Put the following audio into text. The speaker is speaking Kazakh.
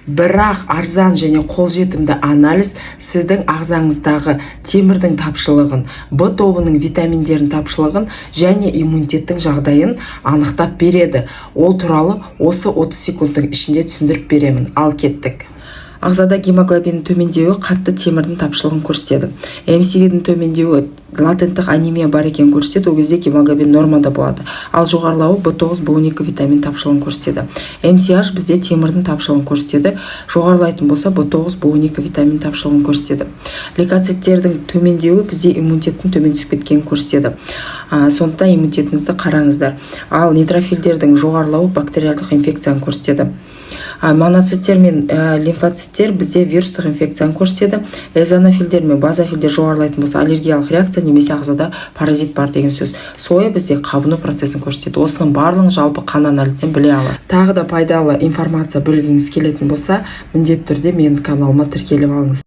Бірақ арзан және қолжетімді анализ сіздің ағзаңыздағы темірдің тапшылығын, Б тобының витаминдерінің тапшылығын және иммунитеттің жағдайын анықтап береді. Ол туралы осы 30 секундтың ішінде түсіндіріп беремін. Ал кеттік. Ағзада гемоглобиннің төмендеуі қатты темірдің тапшылығын көрсетеді. МСВ-дің төмендеуі латенттік анемия бар екенін көрсетеді, ол кезде гемоглобин нормада болады. Ал жоғарылауы B9, B12 витамин тапшылығын көрсетеді. МСH бізде темірдің тапшылығын көрсетеді. Жоғарылайтын болса, B9, B12 витамин тапшылығын көрсетеді. Лейкоциттердің төмендеуі бізде иммунитеттің төмен түсіп кеткенін көрсетеді. Сондықтан иммунитетіңізді қараңыздар. Ал нейтрофилдердің жоғарылауы бактериалдық инфекцияны көрсетеді. Моноциттер мен лимфоциттер бізде вирустық инфекцияны көрсетеді. Эозинофилдер мен базофилдер жоғарылайтын болса, аллергиялық реакция немесе ағзада паразит бар деген сөз. СОЭ бізде қабыну процесін көрсетеді. Осының барлығын жалпы қан анализінен біле аласыз. Тағы да пайдалы информация білгіңіз келетін болса, міндетті түрде менің каналыма тіркеліп алыңыз.